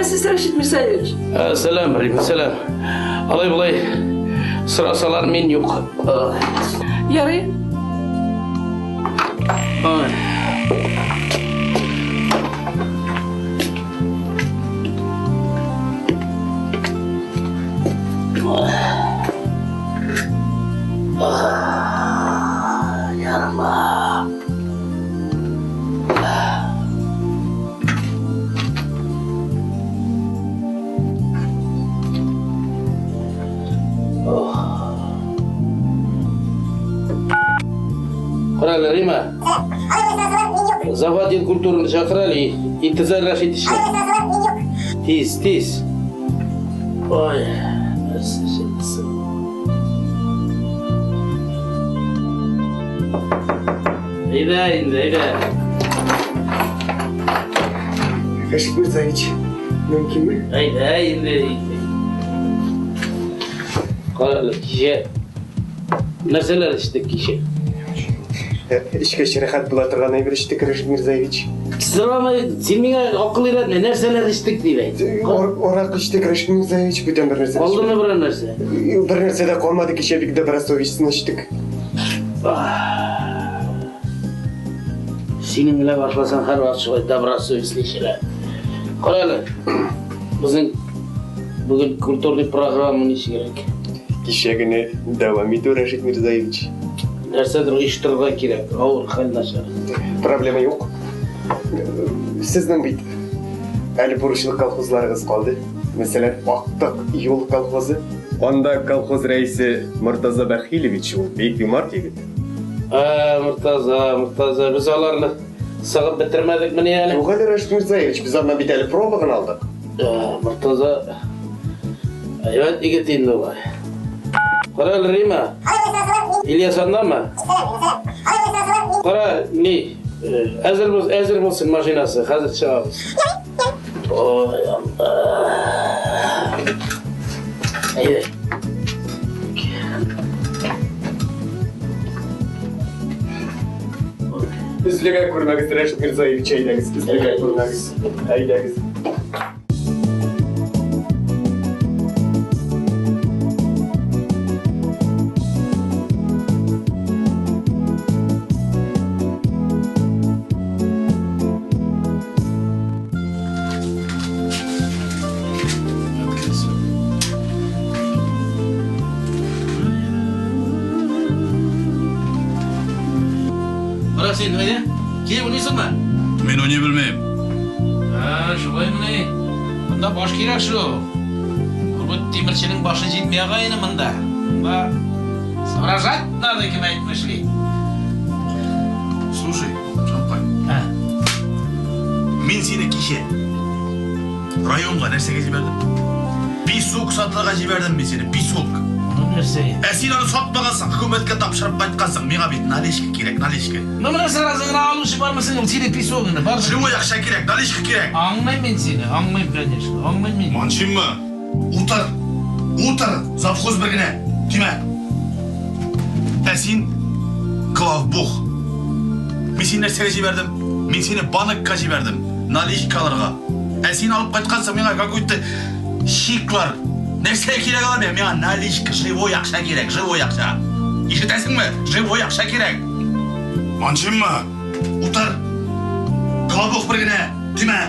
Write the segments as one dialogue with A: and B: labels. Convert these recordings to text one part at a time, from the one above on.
A: Исәнмесез, Рәшит Мирсаевич.
B: Сәлам, Рима, сәлам. Алай болай сорасалар, мин юк.
A: Ярый.
B: Ай. Ярма. Кара әле, Рима. Заводил культураны чакыр әле, интизар Рәшит эшли. Тиз, тиз. Ой, нәрсә чыксын. Әйдә инде, әйдә.
C: Рәшит Мирзаевич, мөмкинме?
B: Әйдә инде. Кара әле, кичә нәрсәләр эчтек кичә?
C: Эчкәч рәхәт була торган әйбер эчтек, Рәшит Мирзаевич.
B: Сорамай, син миңа акыл өйрәтмә, нәрсәләр эчтек дип әйт.
C: Аракы эчтек, Рәшит Мирзаевич, бүтән бер нәрсә.
B: Калдымы берәр нәрсә?
C: Бер нәрсә дә калмады, кичә бик добросовестно эчтек.
B: Синең белән башласаң һәрвакыт шулай добросовестный эчелә. Кара әле, безнең бүген культурный программа ничегрәк?
C: Кичә генә дәвам итү, Рәшит Мирзаевич.
B: Нәрсәдер оештырырга кирәк, авыр хәл начар.
C: Проблема юк. Сезнең бит әле бурычлы колхозларыгыз калды. Мәсәлән, Актык юл колхозы. Анда колхоз рәисе Мортаза Бәхилевич, ул бик юмарт егет.
B: Ә, Мортаза, Мортаза, без аларны сыгып бетермәдекмени әле?
C: Юк әле, Рәшит Мирзаевич, без аннан бит әле проба гына алдык.
B: Ә, Мортаза әйбәт егет инде ул. Кара әле, Рима. Ильяс андамы? Кара, ни, әзер булсын, әзер булсын машинасы, хәзер чыгабыз. Ой, Алла. Әйдә.
C: Өзлегә күрмәгез, Рәшит Мирзаевич, әйдәгез, өзлегә күрмәгез. Әйдәгез.
B: Кара син, әйдә. Килеп уйныйсыңмы?
D: Мин уйный белмим.
B: Ә, шулаймыни? Монда баш кирәк шул. Бу тимерченең башы җитми агай инде монда. Монда соображать надо, кем әйтмешли.
D: Слушай, Шампай.
B: Ә.
D: Мин сине кичә районга нәрсәгә җибәрдем? Песок сатырга җибәрдем мин сине, песок.
B: Ну нәрсә?
D: Ә син аны сатмагансың, хөкүмәткә тапшырып кайткансың. Миңа бит наличка кирәк, наличка.
B: Ну менә сразу гына алучы бармы синең синең песогыңны? Бар.
D: Живой акча кирәк, наличка кирәк.
B: Аңлыйм мин сине, аңлыйм, конечно, аңлыйм мин.
D: Манчиммы? Утыр! Утыр! Завхоз бер генә! Тимә! Ә син главбух. Мин сине нәрсәгә җибәрдем? Мин сине банкка җибәрдем. Наличка алырга. Ә син алып кайткансың миңа какой-то чеклар. Нәрсәгә кирәк алар миңа? Миңа наличка, живой акча кирәк, живой акча. Ишетәсеңме? Живой акча кирәк. Манчиммы? Утыр! Главбух бер генә! Тимә!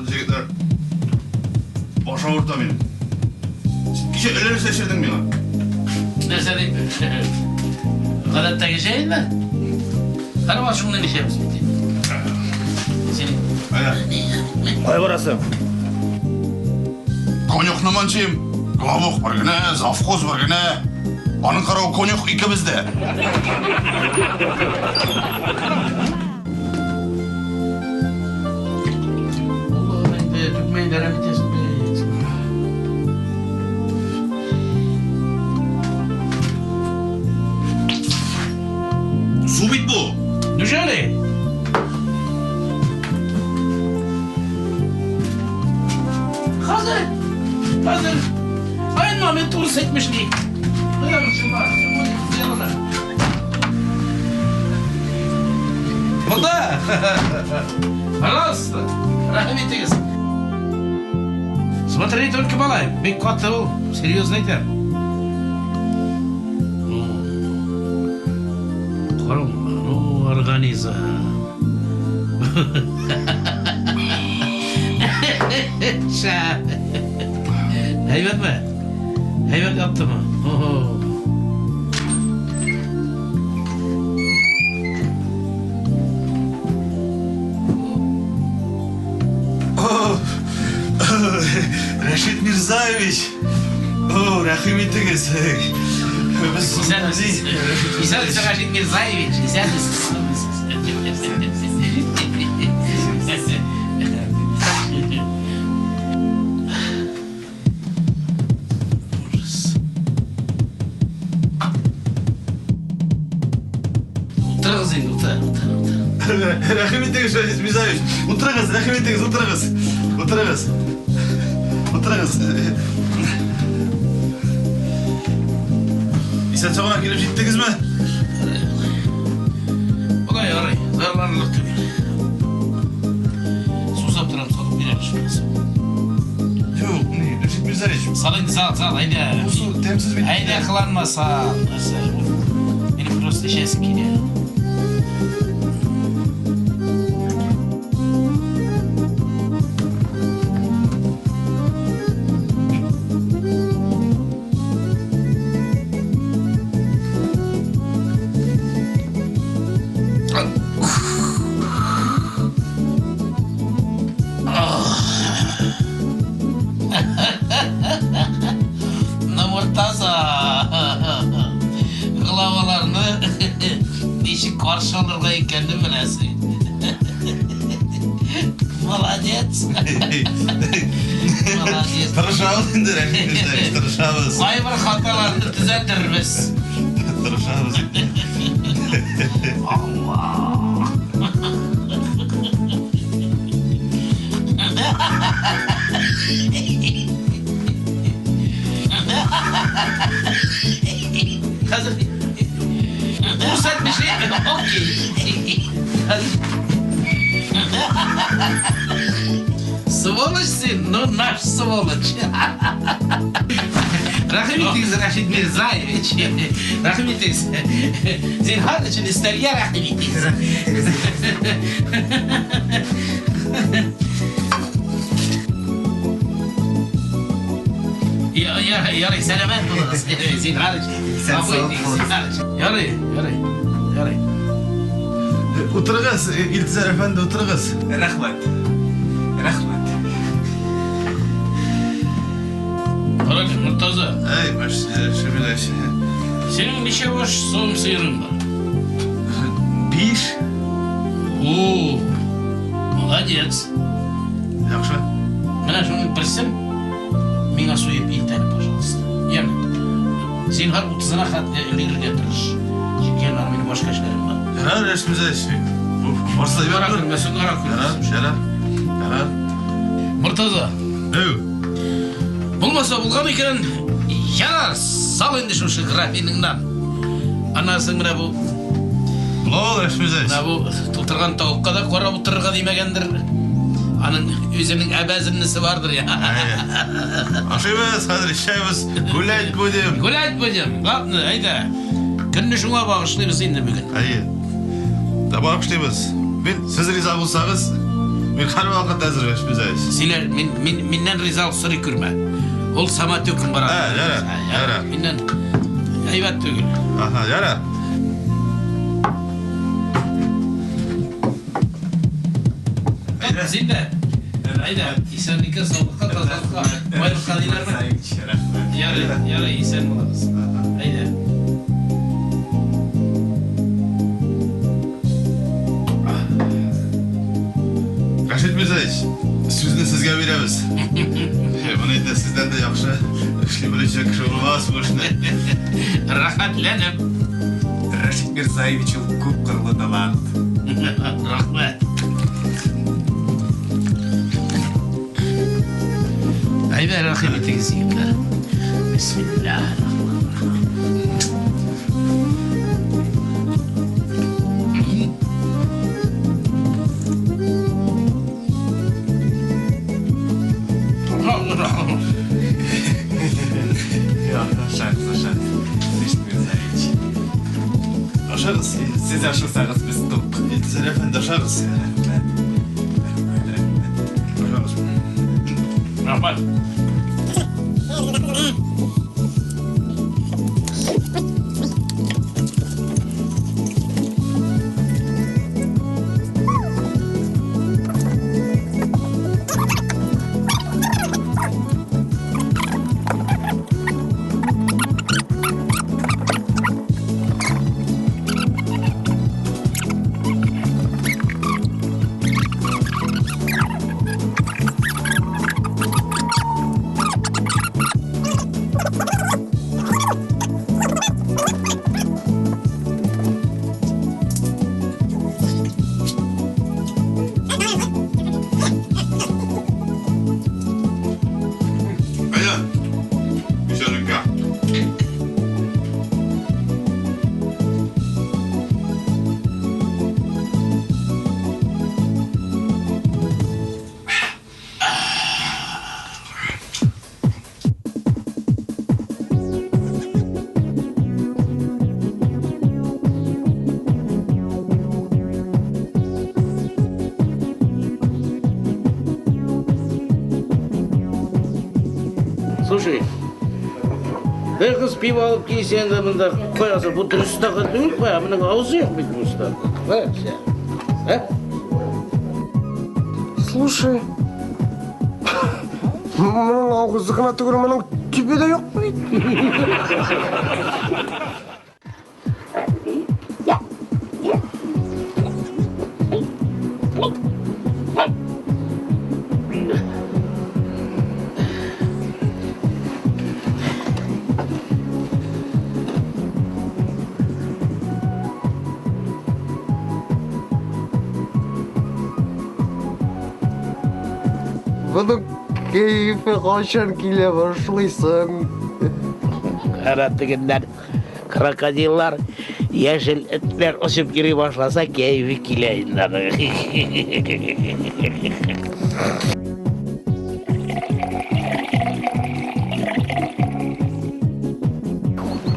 D: Егетләр, баш авырта минем. Син кичә әллә нәрсә эчердең миңа.
B: Нәрсә дип? Гадәттәгечә инде. Һәрвакыт шуны эчәбез бит. Син
D: Кая барасың? Конюхны манчыйм. Главух бер генә, завхоз бер генә. Аның каравы конюх икебез дә.
B: Аллаһым инде, түкмә инде, әрәм итәсең бит.
D: Су бит бу.
B: Неужели? Хәзер, хәзер. Ай, номер туры әйтмешли. Монда! Пожалуйста, рәхим итегез. Смотри только, малай, бик каты ул, серьезно әйтәм. Ну, корылма, ну, организм. Шәп. Әйбәтме? Әйбәт яттымы? Охо.
D: Рәшит Мирзаевич! О, рәхим итегез. Без
B: Исәнмесез. Исәнмесез, Рәшит Мирзаевич. Исәнмесез. Ужас. Утырыгыз инде, утыр, утыр, утыр.
D: Рәхим итегез, Рәшит Мирзаевич. Утырыгыз, рәхим итегез, утырыгыз. Утырыгыз. Утырыгыз. Исән сау гына килеп җиттегезме?
B: Болай ярый, зарланырлык түгел. Сусап торам, салып бирәм шунысы.
D: Юк, ни, Рәшит Мирзаевич.
B: Сал инде, сал, сал, әйдә.
D: Бу су тәмсез бит.
B: Әйдә, кыланма, сал. Нәрсә, минем просто эчәсем килә. Ну, Муртаза, главаларны ничек каршы алырга икәнне беләсең. Молодец. Молодец.
D: Тырышабыз инде, Рәшит Мирзаевич, тырышабыз.
B: Кайбер хаталарны төзәтербез.
D: Тырышабыз инде.
B: Алла. Хәзер күрсәтмешли, окей. Хәзер. Сволочь син, ну наш сволочь. Рәхим итегез, Рәшит Мирзаевич. Рәхим итегез. Зинһар өчен өстәлгә рәхим итегез. Я, я, ярый, сәламәт булыгыз. Зинһар өчен.
C: Исән
B: Гафу
C: сау
B: итегез,
C: булыгыз.
B: зинһар өчен. Ярый, ярый, ярый.
D: Утырыгыз, Илтизар әфәнде, утырыгыз.
C: Рәхмәт. Рәхмәт.
B: Карагыз, Мортаза,
D: Әй, Рәшит Мирзаевич.
B: синең ничә баш савым сыерың бар?
D: Биш.
B: О, молодец.
D: Яхшы.
B: Менә шуның берсен миңа суеп илт әле, пожалуйста. Яме. Зинһар 30-ына хәтле өлгерергә тырыш. Чөнки аннары минем башка эшләрем бар.
D: Ярар, Рәшит Мирзаевич. Барсы да
B: Кара
D: әйбәт.
B: күрмәсен, кара
D: Ярар,
B: күрмәсен.
D: ярар. Ярар.
B: Мортаза,
D: Әү.
B: булмаса булган икән, ярар, сал инде шушы графиныңнан. Аннан соң менә бу,
D: Була ул, Рәшит Мирзаевич.
B: менә бу тутырган тавыкка да карап утырырга димәгәндер. Аның үзенең әбәзеннесе бардыр я.
D: Ашыйбыз, хәзер эчәбез, гулять будем.
B: Гулять будем. Главное, әйдә. Көнне шуңа багышлыйбыз инде бүген.
D: Әйе. Да багышлыйбыз. Мин сез риза булсагыз, мин һәрвакыт әзер, Рәшит Мирзаевич.
B: Силәр мин, мин, миннән ризалык сорый күрмә. Ул самотеком бара.
D: Ә, ярар, ярар.
B: Миннән әйбәт түгел.
D: Аһа, ярар.
B: Әйдә, син дә. Әйдә, исәнлеккә, саулыкка, тазалыкка, байлыкка диләрме?
C: Мирзаевич, рәхмәт.
B: Ярый, ярый, исән булыгыз. Әйдә.
D: Рәшит Мирзаевич, сүзне сезгә бирәбез. Моны инде сездән дә яхшы эшли белүче кеше булмас бу эшне.
B: Рәхәтләнеп.
C: Рәшит Мирзаевич ул күп кырлы талант.
B: Рәхмәт. Әйдә, рәхим итегез, егетләр. Бисмиллаһир-рахманир-рахим.
C: ашасагыз, без тук.
D: Илдизәр әфәнде, ашагыз. Ашагыз.
B: Рәхмәт.
D: Әйдә. Ничә рюмка?
B: Слушай, бер кыз пиво алып килсә инде монда куясың. Бу дөрес тагы түгел, куя. Моның авызы юк бит бу стакан. Вообще. Ә?
C: Слушай, моның авызы гына түгел, моның төбе дә юк бит. Моның кәефе кайчан килә башлый соң?
B: Кара тегеннән крокодиллар, яшел этләр очып йөри башласа, кәефе килә инде аның.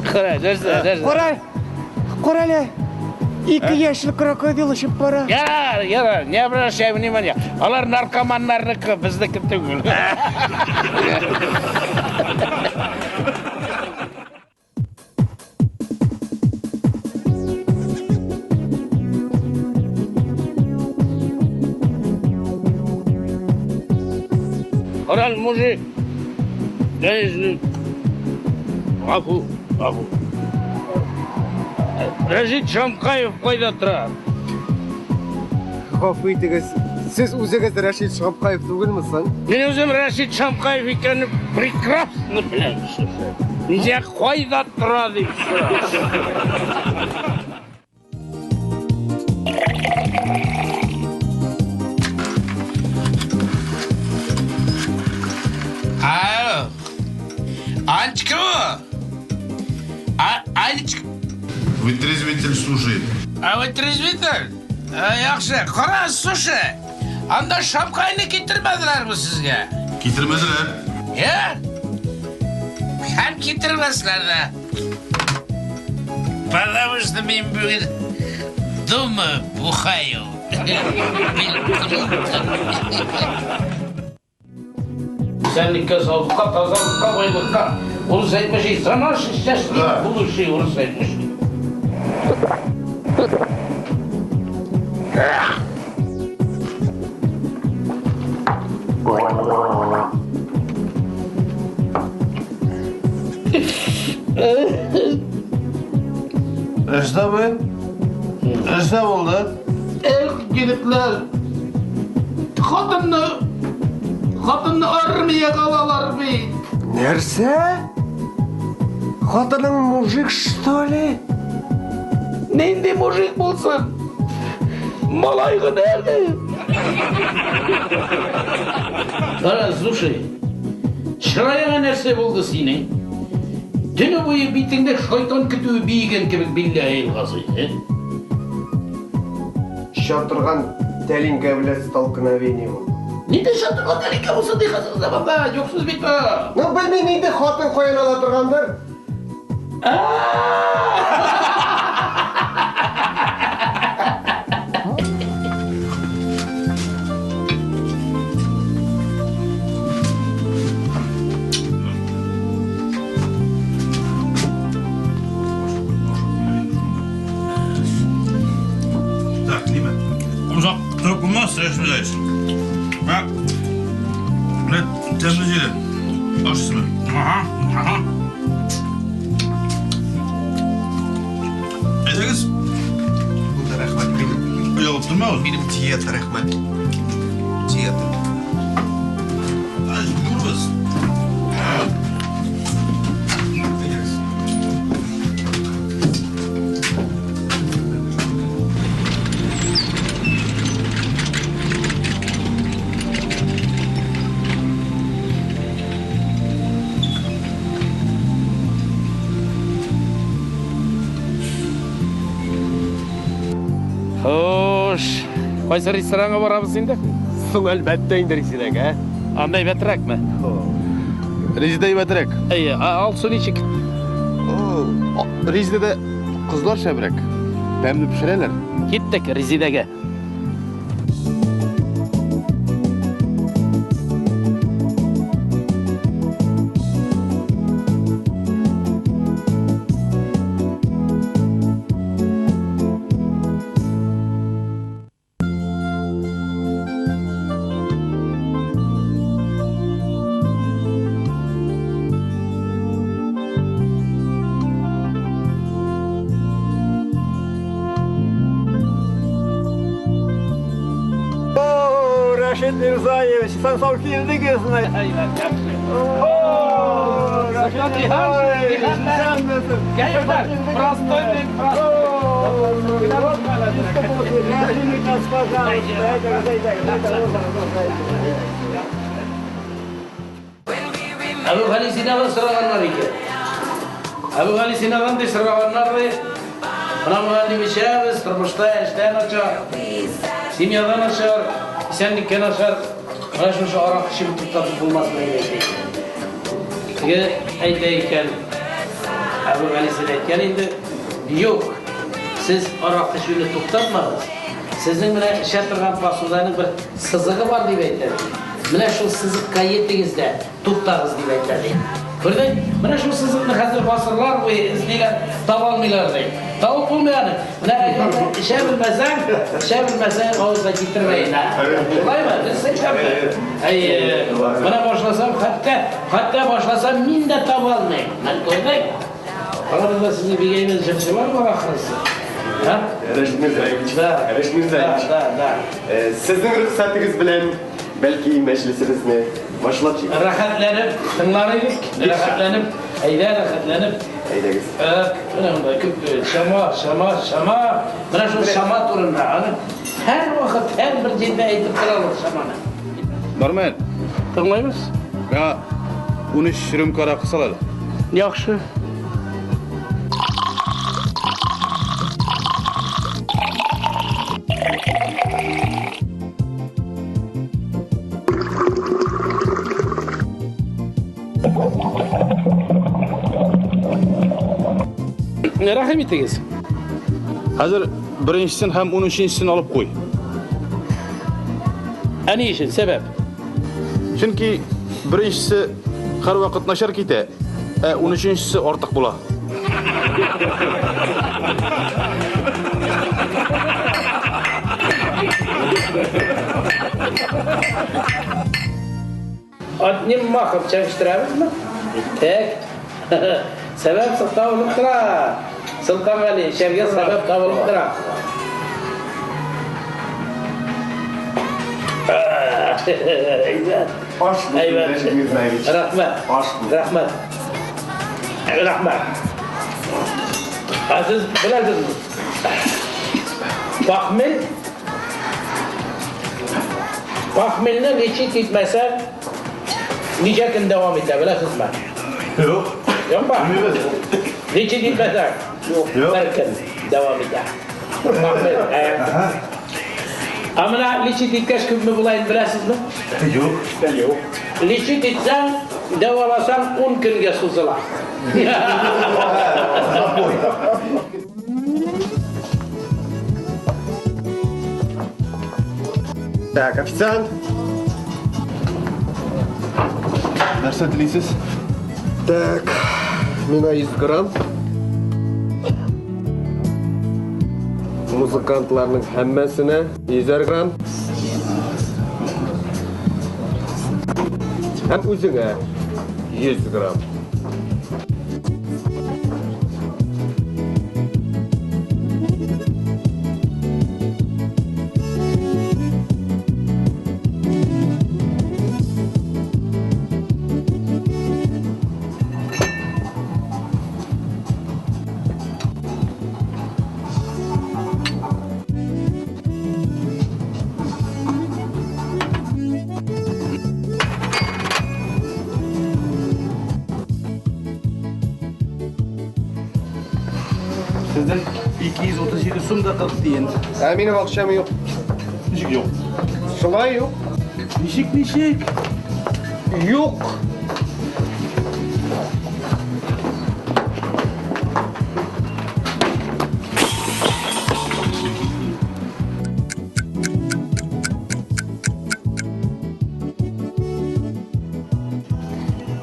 B: Кара, нәрсә, нәрсә?
C: Кара, кара әле. Ике яшел крокодил очып бара.
B: Ярар, ярар, не обращай внимания. Алар наркоманнарныкы, безнеке түгел. Орал, мужик. Гафу, гафу. Рәшит Шамкаев кайда тора?
C: Гафу итегез, сез үзегез Рәшит Шамкаев түгелме соң?
B: Мин үзем Рәшит Шамкаев икәнне прекрасно беләм. Ничә кайда тора дип сорам. Алло. Анечка! А, Анечка,
D: Вытрезвитель слушает.
B: а вытрезвитель? Яхшы, кара, слушай. Анда Шамкайны китермәделәрме сезгә?
D: Китермәделәр.
B: Я? Һәм китермәсләр дә. Потому что мин бүген дома бухаю. Исәнлеккә, саулыкка, тазалыкка, байлыкка. Урыс әйтмешли, за наше счастье будущее, урыс әйтмешли.
E: Нәрсә бу? Нәрсә булды?
B: Эх, егетләр, хатынны, хатынны армиягә алалар бит.
C: Нәрсә? Хатының мужик, что ли?
B: Нинди мужик булсын? Малай гына әле. Кара, слушай, чыраеңа нәрсә булды синең? Төне буе битеңдә шайтан көтүе биегән кебек билләһи газый, э?
C: Чатырган тәлинкә белән столкновение ул.
B: Нинди шатырган тәлинкә булсын ди хәзерге заманда? Юк сүз бит бу.
C: Ну, белмим инде, хатын каян ала торгандыр.
D: Озак торып булмас, Рәшит. Менә менә тәмле җире. Ашыйсызмы?
B: Ага, ага.
D: Әйдәгез.
C: Булды, рәхмәт. Минем,
D: Оялып тормагыз.
C: минем диета, рәхмәт. Диета.
D: Ай, Юрбыз.
C: Әйдәгез.
B: Хуш. Кайсы ресторанга барабыз инде?
C: Соң әлбәттә инде Резидәгә.
B: Анда әйбәтрәкме?
E: Резидә әйбәтрәк.
B: Әйе, Алсу ничек?
E: Резидәдә кызлар шәбрәк. Тәмле пешерәләр.
B: Киттек Резидәгә.
F: Рәшит Мирзаевич, исән-сау килдегезме?
B: Простой, простой. Әбүгали Синадан сораганнар икән. Әбүгали Синадан ди сораганнар ди. Менә моңа дип эчәбез, тормышта эштә начар, семьяда начар, исәнлеккә начар. Менә шушы аракы эчеп туктатып булмасмы дип әйтә икән. Теге әйтә икән, Әбүгали Сина әйткән инде, юк, сез аракы эчүне туктатмагыз. Сезнең менә эчә торган посуданың бер сызыгы бар дип әйтә. Менә шул сызыкка җитегез дә туктагыз дип әйтә ди. Күрдең? Менә шул сызыкны хәзер гасырлар буе эзлиләр, таба алмыйлар ди. Табып булмый аны. Менә әгәр дә эчә белмәсәң, эчә белмәсәң, авызга китермә инде. Шулаймы? Дөрес әйтәмме? Әйе. Менә башласам, хәтта, хәтта башласам, мин дә таба алмыйм. Менә күрдең? Арабызда сезнең бик әйбәт җырчылар бар ахрысы. Һа?
C: Рәшит Мирзаевич.
B: Да.
C: Рәшит Мирзаевич.
B: Да, да, да.
C: Сезнең рөхсәтегез белән, бәлки мәҗлесебезне башлап җибәрик.
B: Рәхәтләнеп тыңлар идек. Рәхәтләнеп, әйдә, рәхәтләнеп.
C: Әйдәгез.
B: Менә монда күп чама, чама, чама. Менә шул чама турында аны һәр вакыт, һәр бер җирдә әйтеп торалар чаманы.
E: Бармен,
B: Тыңлыйбыз.
E: миңа 13 рюмка аракы сал әле.
B: Яхшы. Рәхим итегез.
E: Хәзер беренчесен һәм 13-нчесен алып куй.
B: Ә ни өчен? Сәбәп?
E: Чөнки беренчесе һәрвакыт начар китә, ә 13-нчесе артык була.
B: Одним махом чәкештерәбезме? Так. Сәбәп табылып тора. Солтангали, эчәргә сәбәп табылып тора. Әйбәт.
C: Аш булсын,
B: Әйбәт.
C: Рәшит Мирзаевич.
B: Рәхмәт.
C: Аш булсын.
B: Рәхмәт. Рәхмәт. Ә сез беләсезме? Похмель Похмельне лечить итмәсә, ничә көн дәвам итә, беләсезме?
D: Юк.
B: Юкмы? Лечить итмәсә, бер көн дәвам итә. Похмель. Ә менә лечить иткәч күпме була инде беләсезме?
D: Юк.
C: Юк.
B: Лечить итсәң, дәваласаң 10 көнгә сузыла.
D: Запой.
C: Так, официант.
E: Нәрсә телисез?
C: Так, миңа 100 грамм. Муз Музыкантларның һәммәсенә 100 грамм. Һәм үзеңә 100 грамм.
E: Сездән 237 сум да 40 тиен.
C: Ә минем акчам юк.
E: Ничек юк?
C: Шулай юк.
E: Ничек, ничек?
C: Юк.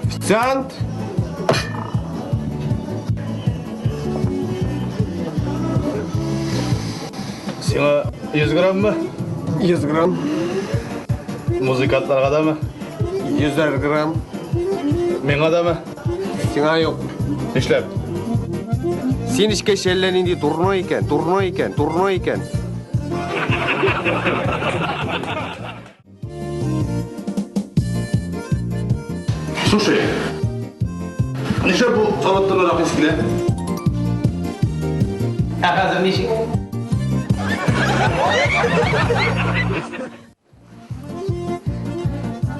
C: Официант!
E: Сиңа 100 граммы?
C: 100 грамм.
E: Музыкантларга дамы?
C: 100 грамм.
E: Миңа дамы?
C: Сиңа юк.
E: Нишләп?
C: Син эчкәч әллә нинди дурной икән, дурной икән, дурной икән.
E: Слушай, нишләп бу салаттан аракы исе килә?
B: Ә хәзер ничек?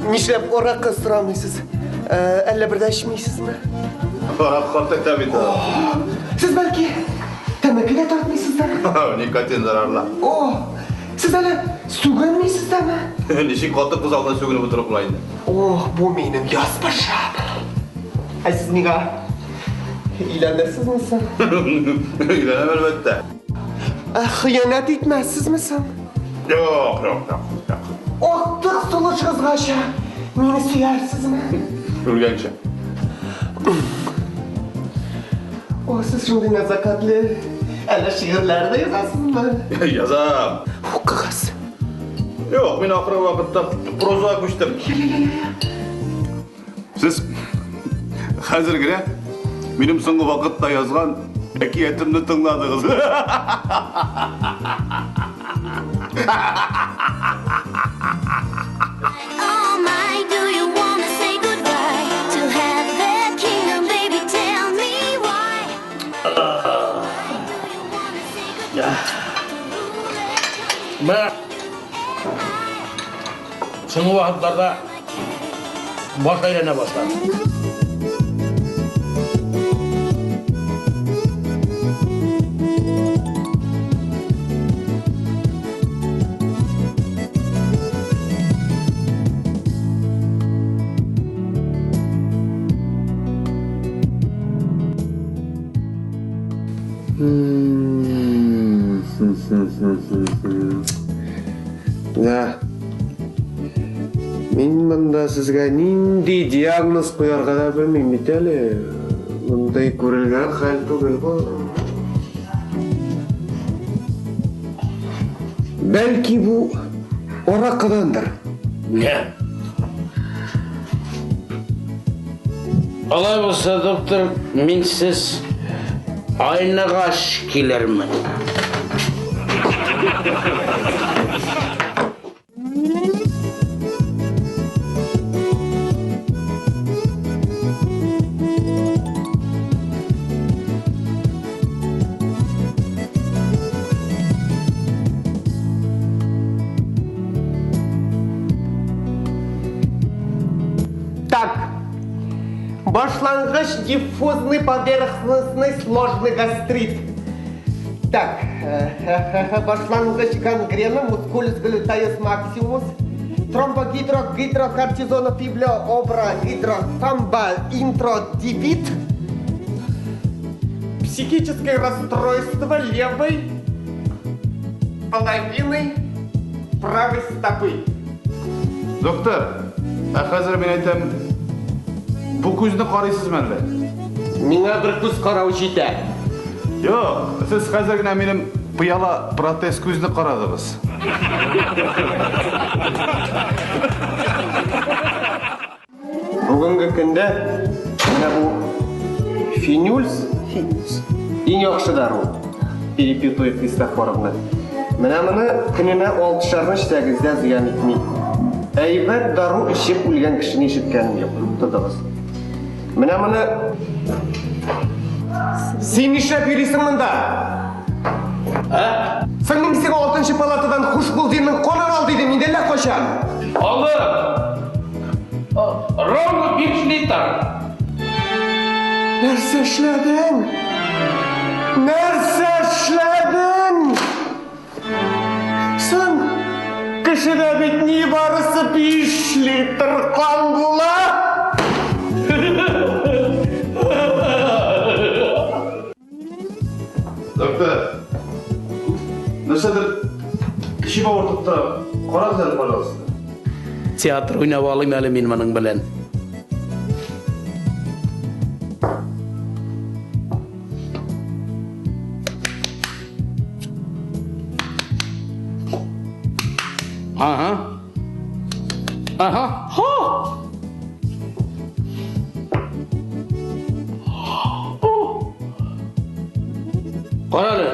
C: Нишләп аракы сорамыйсыз? Әллә бер дә эчмисезме?
E: Аракы картайта бит.
C: Сез бәлки тәмәке дә тартмыйсыздыр?
E: Никотин зарарлы.
C: О, сез әле сүгенмисез дәме?
E: Ничек каты кыз алдында сүгенеп утырып була инде?
C: Ох, бу минем язмышым. Ә сез миңа өйләнерсезме соң?
E: Өйләнәм әлбәттә.
C: Ә хыянәт итмәссезме соң?
E: Юк, юк, юк, юк.
C: Актык сулышыгызгача мине сөярсезме?
E: Үлгәнчә.
C: О, сез шундый нәзакәтле. Әллә шигырьләр дә язасызмы?
E: Язам.
C: Укыгыз.
E: Юк, мин ахыргы вакытта прозага күчтем. Сез хәзер генә минем соңгы вакытта язган әкиятемне тыңладыгыз.
G: Oh my, do you wanna say goodbye to have that kingdom, baby? Tell me why. Do you wanna say goodbye to rule the kingdom?
B: Менә соңгы вакытларда баш әйләнә башлады.
C: Да. Мин монда сезгә нинди диагноз куярга да белмим бит әле. Мондый күрелгән хәл түгел бу. Бәлки бу аракыдандыр.
B: Не? Алай булса, доктор, мин сез айныгач килермен.
C: Так. Башлангыч диффузный поверхностный сложный гастрит. Так, башлангыч гангрена, мускулюс глютеус максимус, тромбогидро, гидрокортизонофибло, обра, гидротамба, интродивит, психическое расстройство левой половины правой стопы.
E: Доктор, ә хәзер мин әйтәм, бу күзне карыйсызмы әллә?
C: Миңа бер күз карау җитә.
E: Юк, сез хәзер генә минем Пыяла протез күзне карадыгыз.
C: Бүгенге көндә менә бу финюльс иң яхшы дару. Перепетуя Христофоровна. Менә моны көненә алтышарны эчсәгез дә зыян итми. Әйбәт дару эчеп үлгән кешене ишеткәнем юк. Тотыгыз. Менә моны Син нишләп йөрисең монда? Ә? Соң мин сиңа алтынчы палатадан Хушбулдинның канын ал дидем инде әллә кайчан.
B: Алдым. Ровно 5 литр.
C: Нәрсә эшләдең? Нәрсә эшләдең? Соң кешедә бит нибарысы 5 литр кан була.
E: Доктор, нәрсәдер эчем авыртып тора. Карагыз әле, пожалуйста.
B: Театр уйнап алыйм әле мин моның белән. Ага. Ага. Ха! Кара әле,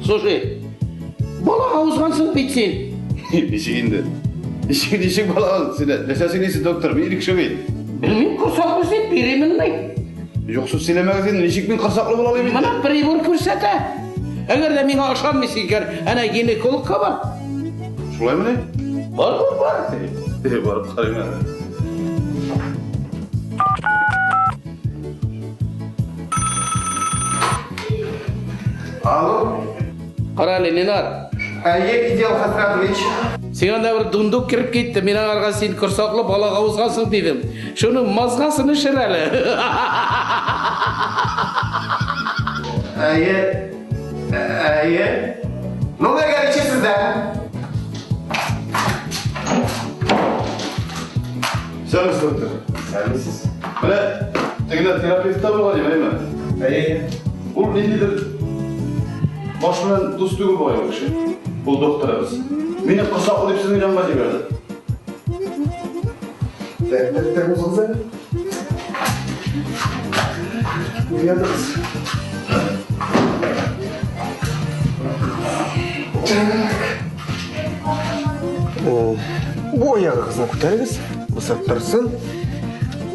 B: слушай, балага узгансың бит син.
E: Ничек инде? Ничек, ничек балага? Син нәрсә сөйлисең, доктор? Мин ир кеше бит.
B: Белмим, корсаклы син, беременный.
E: Юк, сүз сөйләмәгез инде. Ничек мин корсаклы була алыйм инде?
B: Менә прибор күрсәтә. Әгәр дә миңа ышанмыйсың икән, әнә гинекологка бар.
E: Шулаймыни?
B: Бар, бар, бар.
E: Э, барып карыйм әле.
C: Алло.
B: Кара әле, Ленар.
C: Әйе, Идел Хәсрәтович.
B: Сиңа да бер дундук кереп китте. Мин аңарга син корсаклы балага узгансың дидем. Шуның мазгасын эшер әле.
C: Әйе. Әйе. Ну, мәгәр сездән.
E: Сәләмсез, доктор.
C: Сәләмсез.
E: Менә тегендә терапевт та булган дим, әйме?
C: Әйе.
E: Ул ниндидер баш белән дус түгел бугай ул кеше. Ул докторыбыз. Мине корсаклы дип сезнең янга җибәрде.
C: Так, так, так, узыгыз әле. Уядыгыз. Так. Бу аягыгызны күтәрегез, басып торсын.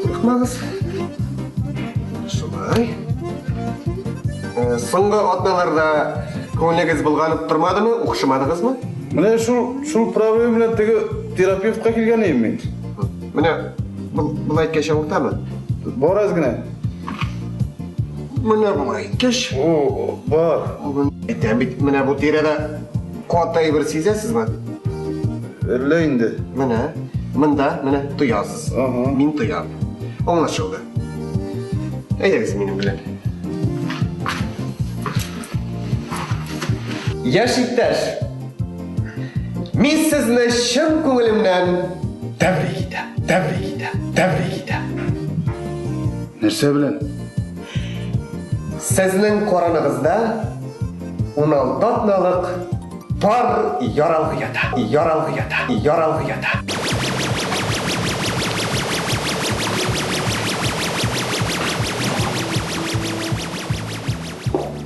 C: Курыкмагыз. Шулай. Соңгы атналарда күңелегез болганып тормадымы, укшымадыгызмы?
E: Менә шул шул проблема белән теге терапевтка килгән идем мин.
C: Менә болай әйткәч авыртамы?
E: Бар әз генә.
C: Менә болай әйткәч.
E: О, бар.
C: Әйтәм бит, менә бу тирәдә каты әйбер сизәсезме?
E: Әллә инде.
C: Менә, монда, менә тоясыз.
E: Ага.
C: Мин тоям. Аңлашылды. Әйдәгез минем белән. Яшь иптәш, мин сезне чын күңелемнән тәбрик итәм, тәбрик итәм, тәбрик итәм.
E: Нәрсә белән?
C: Сезнең караныгызда 16 атналык пар яралгы ята, яралгы ята, яралгы ята.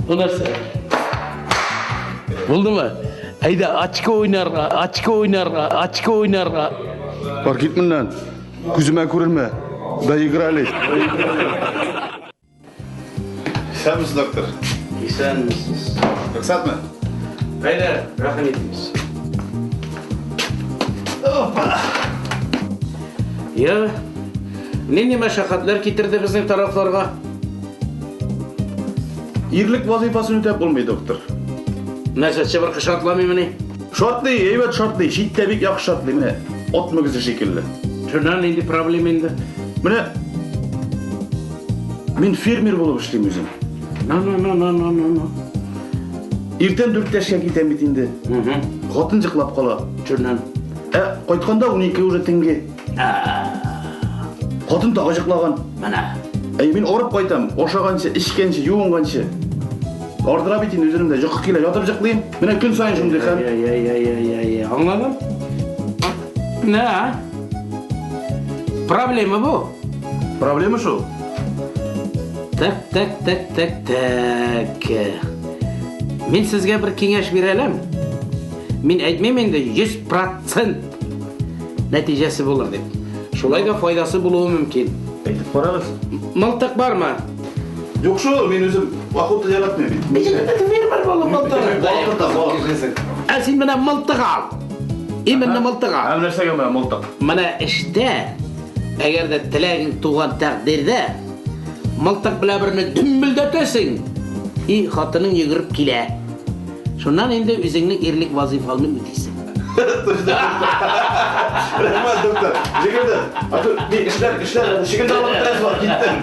B: Бу нәрсә? Булдымы? Әйдә, очко уйнарга, очко уйнарга, очко уйнарга.
E: Бар кит моннан. Күземә күренмә. Доигрались. Исәнмесез, доктор.
B: Исәнмесез.
E: Рөхсәтме?
B: Әйдә, рәхим итегез. Я, нинди мәшәкатьләр китерде безнең тарафларга?
E: Ирлек вазыйфасын үтәп булмый, доктор.
B: Нәрсә, чыбыркы шартламыймыни?
E: Шартлый, әйбәт шартлый, читтә бик яхшы шартлый, менә ат мөгезе шикелле.
B: Шуннан нинди проблема инде?
E: Менә мин фермер булып эшлим үзем.
B: На, на, на, на, на, на, на.
E: Иртән дүрттә эшкә китәм бит инде. Хатын җыклап кала.
B: Шуннан.
E: Ә кайтканда 12 уже төнге. Хатын тагы җыклаган.
B: Менә.
E: Әй, мин арып кайтам, ашаганчы, эчкәнче, юынганчы. Ардыра бит инде үземне дә. Йокы килә, ятып җыклыйм. Менә көн саен шундый хәл.
B: Әй-әй-әй-әй, аңладым. На. Проблема бу.
E: Проблема шул.
B: Так, так, так, так, так. Мин сезгә бер киңәш бирәләм. Мин әйтмим инде 100% нәтиҗәсе булыр дип. Шулай да файдасы булуы мөмкин.
E: Әйтеп карагыз.
B: Мылтык бармы?
E: Юк шул, мин үзем охота яратмыйм бит.
B: Фермер булып мылтык.
E: Балык та, балык.
B: Ә син менә мылтык ал. Именно мылтык ал.
E: Ә нәрсәгә менә мылтык?
B: Менә эштә, әгәр дә теләгең туган тәкъдирдә, мылтык белән берне дөмбелдәтәсең, и хатының йөгереп килә. Шуннан инде үзеңнең ирлек вазифаңны үтисең.
E: Рәхмәт, доктор. Җигерде. А то мин эшләр, эшләр, чигендә алып бетерәсе бар, киттем.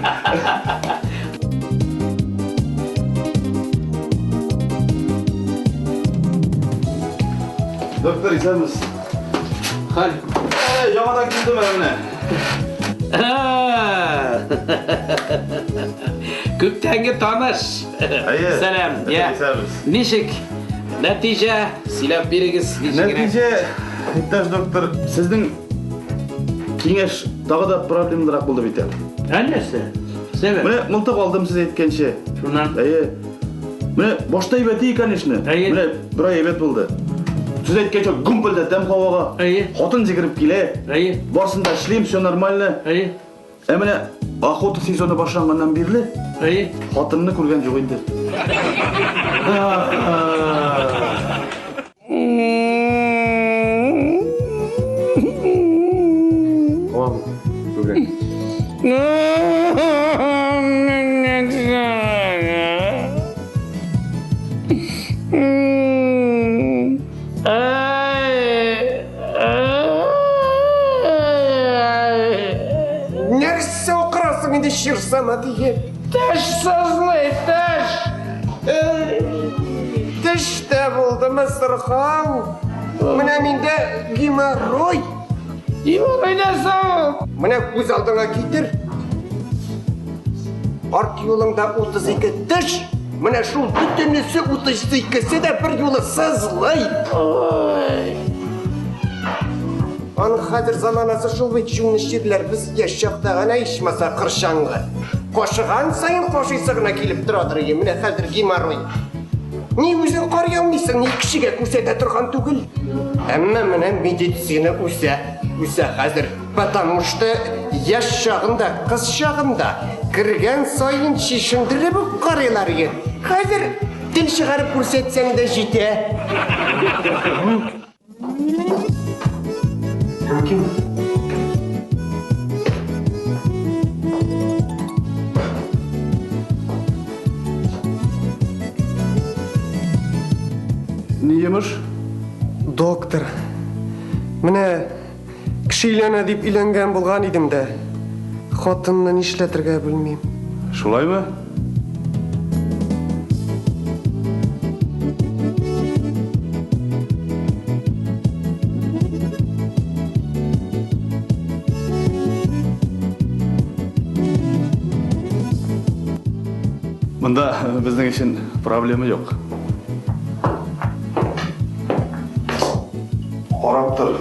E: Доктор, исәнмесез.
B: Хәл.
E: Ә, яңадан килдем әле менә.
B: Күптәнге таныш.
E: Әйе.
B: Сәлам. Я.
E: Исәнмесез.
B: Ничек? Нәтиҗә сөйләп бирегез. Ничегрәк?
E: Нәтиҗә, иптәш доктор, сезнең киңәш тагы да проблемалырак булды бит әле.
B: Ә нәрсә? Сәбәп?
E: Менә мылтык алдым сез әйткәнчә.
B: Шуннан.
E: Әйе. Менә башта әйбәт ие, конечно.
B: Әйе.
E: Менә бер ай әйбәт булды. Сез әйткәнчә гүмпелдәтәм һавага.
B: Әйе.
E: Хатын җигереп килә.
B: Әйе.
E: Барсын да эшлим, все нормально.
B: Әйе.
E: Ә менә охота сезоны башланганнан бирле
B: Әйе.
E: хатынны күргән юк инде.
C: Вам бүген. Нәрсә укырасың инде чирсама диеп?
B: Теш сызлый, теш!
C: Теш тә булдымы сырхау? Менә миндә геморрой.
B: Геморрой нәрсә ул?
C: Менә күз алдыңа китер. Арт юлыңда 32 теш, менә шул бөтенесе 32-се дә бер юлы сызлый. Аның хәзер заманасы шул бит, шуны чирләр без яшь чакта гына ичмаса кыршаңгы. Кашыган саен кашыйсы гына килеп торадыр иде. Менә хәзер геморрой. Ни үзең карый алмыйсың, ни кешегә күрсәтә торган түгел. Әмма менә медицина үсә, үсә хәзер. Потому что яшь чагында, кыз чагында кергән саен чишендереп үк карыйлар иде. Хәзер тел чыгарып күрсәтсәң дә җитә. Кем?
E: Ни йомыш?
C: Доктор, менә кеше өйләнә дип өйләнгән булган идем дә, хатынны нишләтергә белмим.
E: Шулаймы? Монда безнең өчен проблема юк. Карап тор.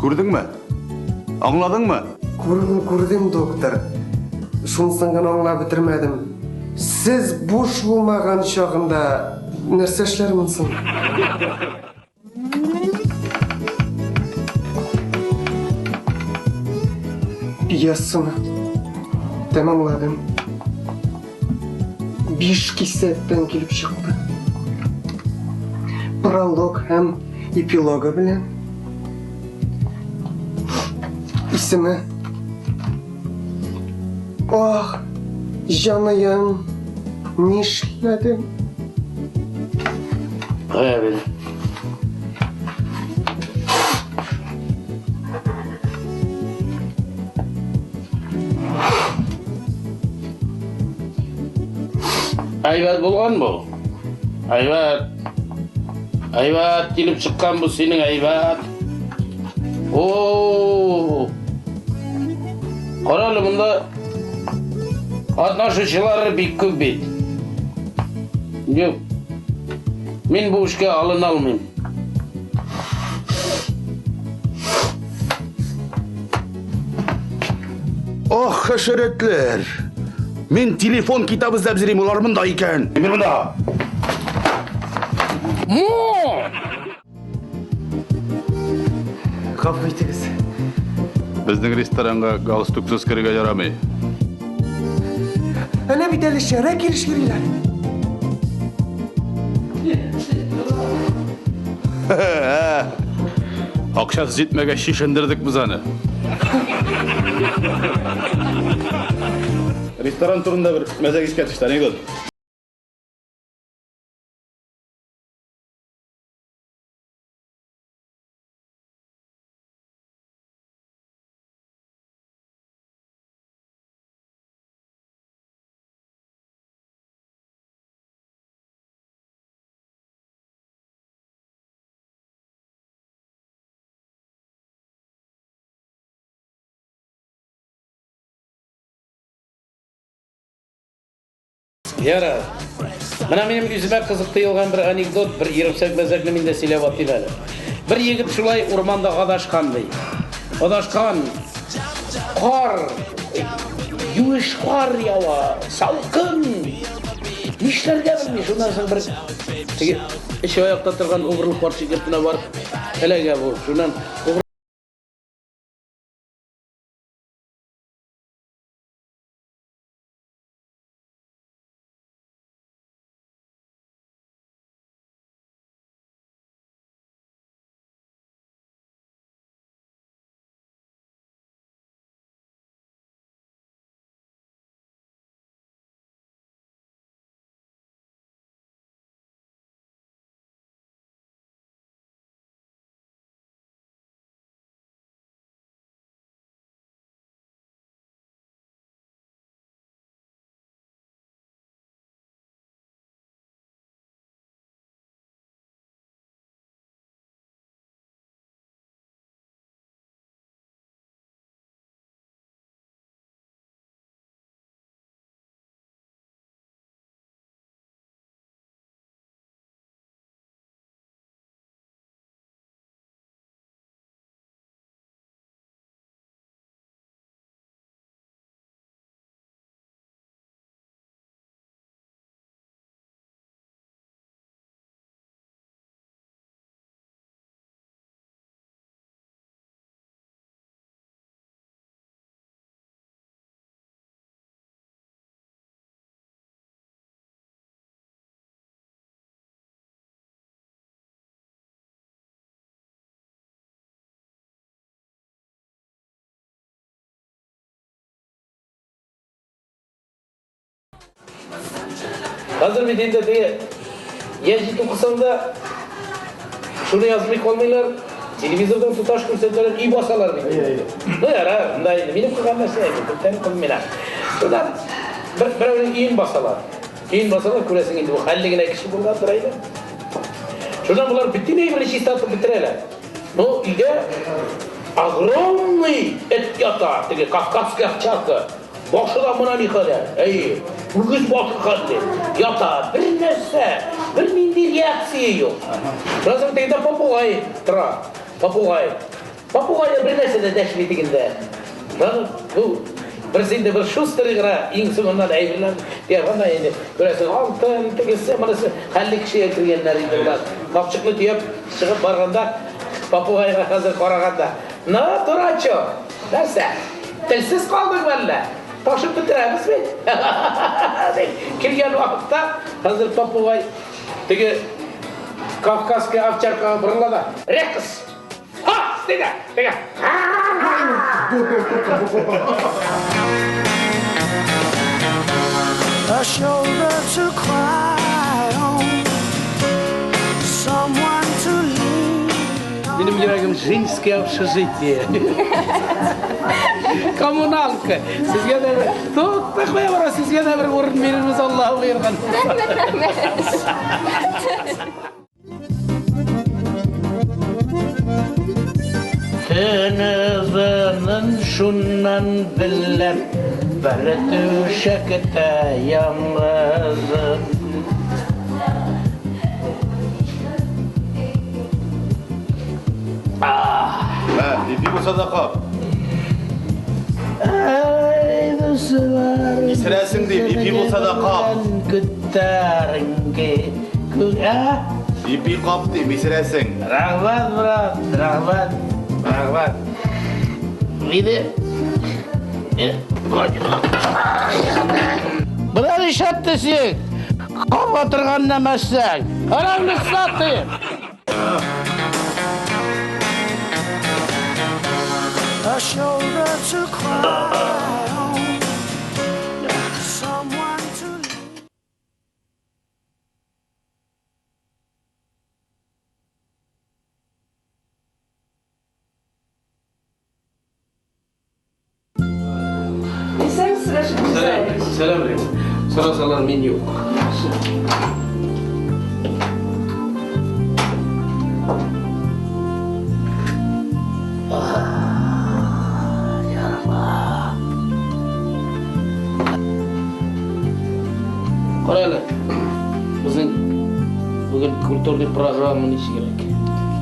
E: Күрдеңме? Аңладыңмы?
C: Күрдем, күрдем, доктор. Шунысын гына аңлап бетермәдем. Сез буш булмаган чагында нәрсә эшләрмен соң? Пьесаны тәмамладым. Биш кисәктән килеп чыкты. Пролог һәм эпилогы белән. Исеме. Ах, җаныем, нишләдең?
B: Кая бит. Әйбәт булган бу. Әйбәт. Әйбәт килеп чыккан бу синең әйбәт. О! Кара әле монда катнашучылары бик күп бит. Юк. Мин бу эшкә алына алмыйм.
E: Ох, хәшәрәтләр! Мин телефон китабы эзләп йөрим, алар монда икән. Мин монда.
C: Гафу итегез.
E: Безнең ресторанга галстуксыз керергә ярамый.
C: Әнә бит әле шәрә килеш йөриләр.
E: Акчасы җитмәгәч чишендердек без аны. Ресторан турында бер мәзәк искә төште, анекдот.
B: Ярар. Менә минем үземә кызык тоелган бер анекдот, бер ерымсак мәзәкне мин дә сөйләп атыйм әле. Бер егет шулай урманда адашкан ди. Адашкан. Кар, юеш кар ява, салкын. Нишләргә белми. Шуннан соң бер теге өч аякта торган угрылык карчык йортына барып эләгә бу. Шуннан Хәзер бит инде теге гәҗит укысаң да шуны язмый калмыйлар. Телевизордан тоташ күрсәтәләр, өй басалар бит. Ну ярар, монда инде минем кылган нәрсә инде, күптән кылмыйлар. Шуннан бер берәүнең өен басалар. Өен басалар, күрәсең инде бу хәлле генә кеше булгандыр инде. Шуннан болар бөтен әйберне чистартып бетерәләр. Ну, өйдә огромный эт ята, теге кавказская овчарка. Башы да мына никадәр. Әйе, үгез башы хәтле. Ята, бер нәрсә, бер нинди реакция юк. Шуннан соң тегендә попугай тора. Попугай. Попугай да бер нәрсә дә дәшми тегендә. Шуннан бу берсе инде бер шустрый гына иң соңыннан әйберләр төягән дә инде. Күрәсең, алтын, тегесе, монысы хәлле кешегә кергәннәр инде болар. Капчыкны төяп чыгып барганда попугайга хәзер караганда, "На, дурачок, нәрсә? Телсез калдыңмы әллә? Ташып бетерәбез бит." Дип килгән вакытта хәзер попугай теге кавказский овчаркага борыла да, "Рекс!" Ха! Диде. Теге.
H: A shoulder to cry on, someone to lean on.
B: Минем йөрәгем женское общежитие. Коммуналка. Сезгә дә бер тукта куя бара, сезгә дә бер урын бирербез Аллаһ боерган. Төнезенен шуннан беләм, бер түшәктә яңгызым.
E: Ә, ипи булса да кап.
B: Ай, дуслар.
E: Исерәсең дип, ипи булса да кап.
B: Күтәреңге. Ә?
E: Ипи кап дип, исерәсең.
B: Рәхмәт, брат, рәхмәт, рәхмәт. Иде. Менә нишләтте син? Каба торган нәмәсең. Араңны сатыйм.
H: A shoulder to cry on, someone to lean.
A: Исәнмесез, Рәшит Мирзаевич.
B: Сәлам, Рим. Сорасалар, мин юк. Кара әле, безнең бүген культурный программа ничек кирәк?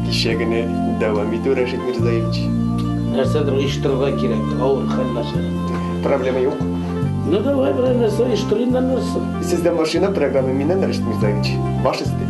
C: Кичә генә дәвам итү, Рәшит Мирзаевич.
B: Нәрсәдер оештырырга кирәк, авыр хәл начар.
C: Проблема юк.
B: Ну давай, берәр нәрсә оештыр инде нәрсә.
C: Сездә машина, программа миннән, Рәшит Мирзаевич. Баш өсте.